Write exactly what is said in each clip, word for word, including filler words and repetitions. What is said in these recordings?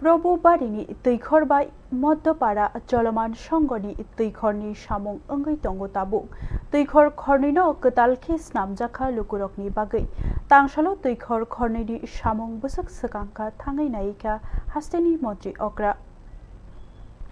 Probu Barini twikhor bai Moddo Para choloman songoni twikhorni samung wngwi tongo tabuk. Twikhor khornwino kwtal khe snamjakha lukurokni bagwi. Tangsalo twikhor khornwini samung bwswk swkangkha thangwi naikha hasteni montri okra.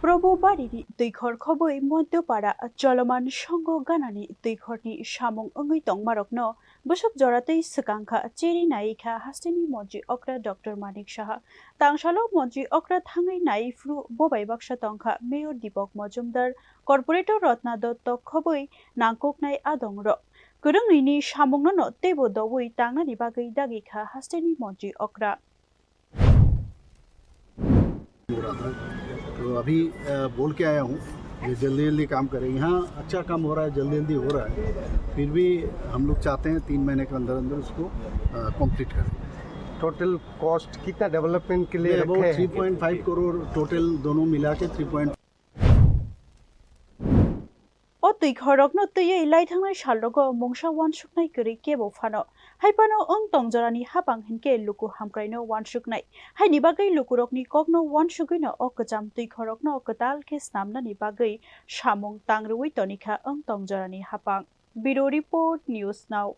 Probu Barini twikhor khobwi Moddo Para choloman songo ganani twikhorni samung wngwi tongmarokno bwswk joratwi swkangkha chiri naikha hasteni montri okra Doctor Manik Saha. Tangsalo montri okra thangwi naiphuru bobai baksa tongkha Mayor Deepak Majumdar, Corporator Ratna Dutta khobwi nangkuknai adongrok. Kwrwngnwini samungnono teibo dobwi tangnani bagwi dagikha hasteni montri okra. हो रहा था। तो अभी बोल के आया हूँ, ये जल्दी जल्दी काम करें। यहाँ अच्छा काम हो रहा है, जल्दी जल्दी हो रहा है, फिर भी हम लोग चाहते हैं तीन महीने के अंदर अंदर उसको कंप्लीट करें। टोटल कॉस्ट कितना डेवलपमेंट के लिए रखे हैं? थ्री पॉइंट फाइव करोड़ टोटल दोनों मिला के three point O twikhorokno twiwi lai thangnai salrogo mungsa wansuknai kwrwi kebo phano. Hai phano wng tong jorani hapang hinkhe luku hamkraino wansuknai. Haini bagwi lukurokni kokno wansugwino o kwcham twikhorokno kwtal khe snamnani bagwi samung tangrwui tonikha wng tong jorani hapang. Bureau Report, News Now.